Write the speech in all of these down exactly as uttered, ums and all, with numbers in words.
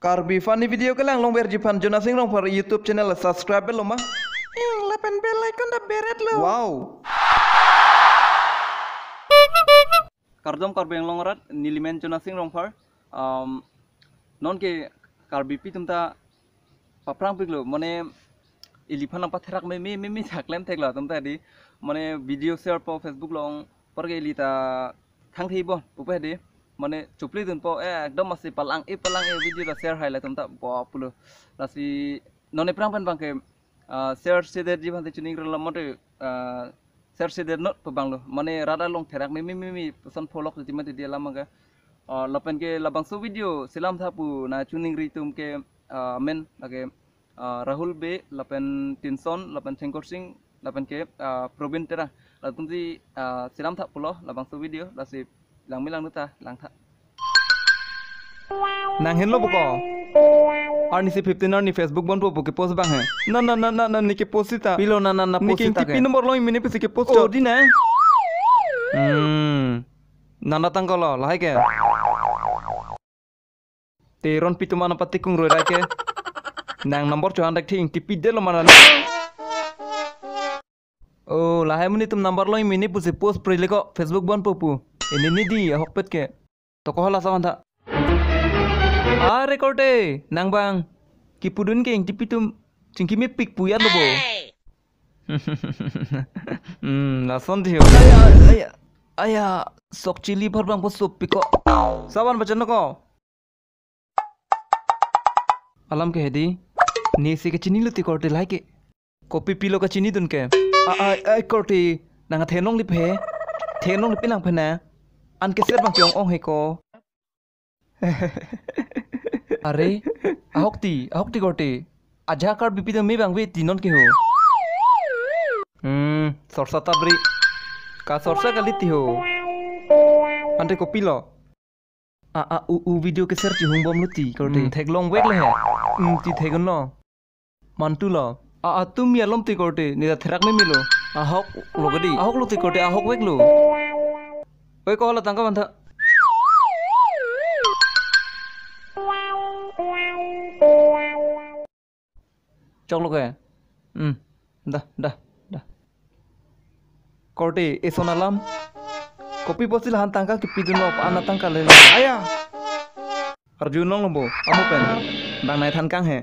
Karbi funny video kelang longverji aphan Jonasing Rongphar YouTube channel subscribe lo ma. Ing lapen bell icon ta beret lo. Wow. Kardom Karbi Anglong arat, nelimen Jonasing Rongphar. Um, non ke Karbipi atum ta paprang piklo, mane iliphan patherak meme meme thaklem theklo atum ta di, mane video share po Facebook along, apor ke ili ta thangthibon pupe di, mane chupli dunpo, eh, ekdom masi palang e palang e video ta share hai latum ta bo pulo. Lasi non aphrang pen abang ke, ah, share sedetji aphan te chuning rela mate, ah, share sedet not pu abang lo. Mane rat along therak meme meme puson pholok ti mati dia lama ke. Ah, lapen ke labangso video selam tha pu nangchoningri atum ke, ah, amen lake, ah, Rahul Bey, lapen Tinson, lapen Thengkor Sing, lapen ke, ah, Probin Terang. Latum si, ah, selam tha pulo labangso video, lasi langme langno ta lang tha. Nang henlo boko. Arnisi fifteen arni Facebook bonpo pu ke post abang he. Na na na na na ne ke post sita. Pilo na na na ne post ke sita ke. Ingtipi number long mene pusi ke post. Oh, chot di na. Hmm. Nana tangkolo, lahai ke. Te ronpi atum an patikung roi rai ke. Nang number chohan dak thing ingtipi detlo mana. Oh, lahai monit atum number long mene pusi post prileko Facebook bonpo pu. Ini ni di ahokpet ke. To ko hala sawan tha. Are korte, nang abang. Kipudun ke ingtipi atum chingki mepik pu ya lo bo. Hmm, lason di ho. Aya, aya, aya, sok chili bhar abang po sopiko. Sawan bacha noko. Alam ke hedi. Ne si kachinilo ti korte lahai ke. Kopi pilo kachinidun ke. A, ai, ai, korte. Nang athe nonglip he. The nonglip ilang phena. An ke ser abang ke-ong ong he ko. Are, ahok ti, ahok ti korte. Ajahak Karbipi atum me abang ave ti non ke ho. Hmm, sorsa ta bri. Ka sorsa kali ti ho. Ante kopilo. A, a, u, u video ke share chihung bomlo ti korte. Hmm, theklongvek le he. Hmm, ti thekdunlo. Mantulo. A, a, tumi alom ti korte, ne ta therak memelo. Ahok lo kedi. Ahok lo ti korte, ahokvek lo. Oi, ko hala tangka van tha. Choklo ke. Hmm. Da, da, da. Korte, eson alam. Kopi post si lahan tangka kipidunlo, an atangka le. Aya. Arjun nong lo bo, amu pen. Bang nai than kang he.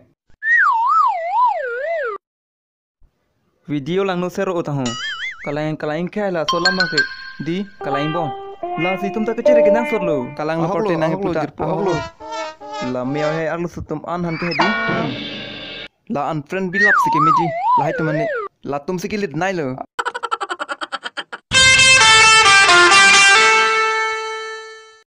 Video langno share o ta ho. Kalang kalang ke laso alam abang ke. Di kalang bom. Lasi atum ta kechere kenangsot lo. Kalang lo ahok lo, korte nang ahok lo, puta, jirpo ahok lo. Ahok lo. La meo he arloso atum an han ke di. Hmm. La unfriend bilap si kemeji. Lahai atum ani. Latum si kelit nai lo.